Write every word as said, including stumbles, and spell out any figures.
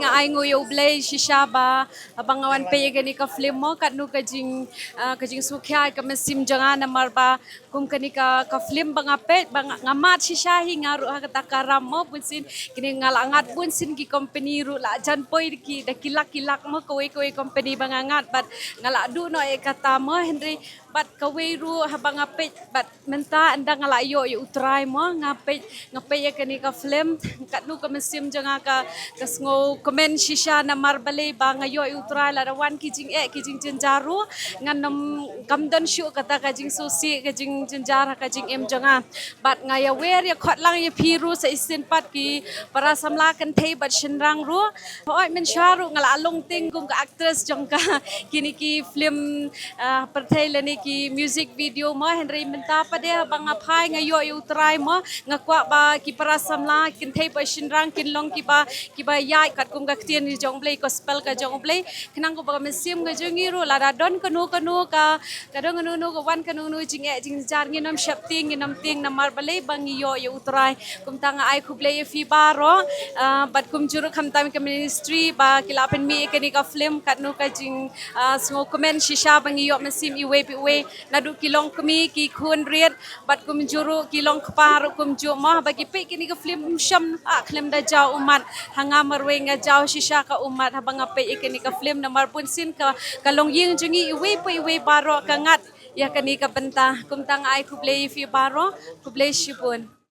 Ai nguh ïa U Blei shisha ba, ba nga wan peit ïa kane ka film mo, katno ka jing, ah, ka jingsngewkhia ka mynsiem jong nga namar ba kum kane ka, ka film ba nga peit, ba nga, nga mad shisha hi nga ruh ha kata ka ram mo, bunsien kine nga la ngat bunsien ki company ruh la jan poi da ki, da ki lak ki lak mo, kawei kawei company ba nga ngat, bad nga la duh noh ïa kata mo, hynrei bad kawei ruh haba nga peit, bad mynta ynda nga la ïoh ïa U Trai mo, nga peit, nga peit ïa kane ka film, katno ka mynsiem jong nga ka, ka sngewkmen shisha namar balei ba nga ïoh ïa U Trai, lada wan ki jingeh ki jingjynjar ruh ngan ym, kam don shuh kata ka jingsngewsih ka jingjynjar ha ka jingim jong nga. Bad nga ïawer ïakhot lang ïa phi ruh sa shisien pat ki para samla kynthei bad shynrang ruh. Hooid, mynshuwa ruh nga la long tieng kum ka actress jong ka, kine ki film, ah, pyrthei lane ki music video mo, hynrei mynta pat de haba nga phai nga ïoh ïa U Trai mo, nga kwah ba ki para samla kynthei bad shynrang kin long kiba, kiba ïaid katkum ka ktien jong U Blei, gospel ka jong U Blei, khnang kaba ka mynsiem ka jong ngi ruh lada don kano kano ka, ka don kano kano ka wan kano kano jingeh jingjar, ngin ym sheptieng, ngin ym tieng namar balei ba ngi ïoh ïa U Trai. Kumta nga ai khublei ïa phi baroh, ah, bad kumjuh ruh khamtam ka ministry ba ki la pynmih ïa kane ka film, katno ka jing, ah, sngewkmen shisha ba ngi ïoh mynsiem iwei pa iwei, naduh ki longkmie, ki khun rit, bad kumjuh ruh ki longkpa ruh kumjuh mo, ba ki peit kane ka film ym shym, ah, khlem da jaw ummat. Ha nga marwei nga jaw shisha ka ummat haba nga peit ïa kane ka film namar bunsien ka, ka longïing jong ngi iwei pa iwei baroh ka ngat ïa kane ka bynta. Kumta nga ai khublei ïa phi baroh, khublei shibun.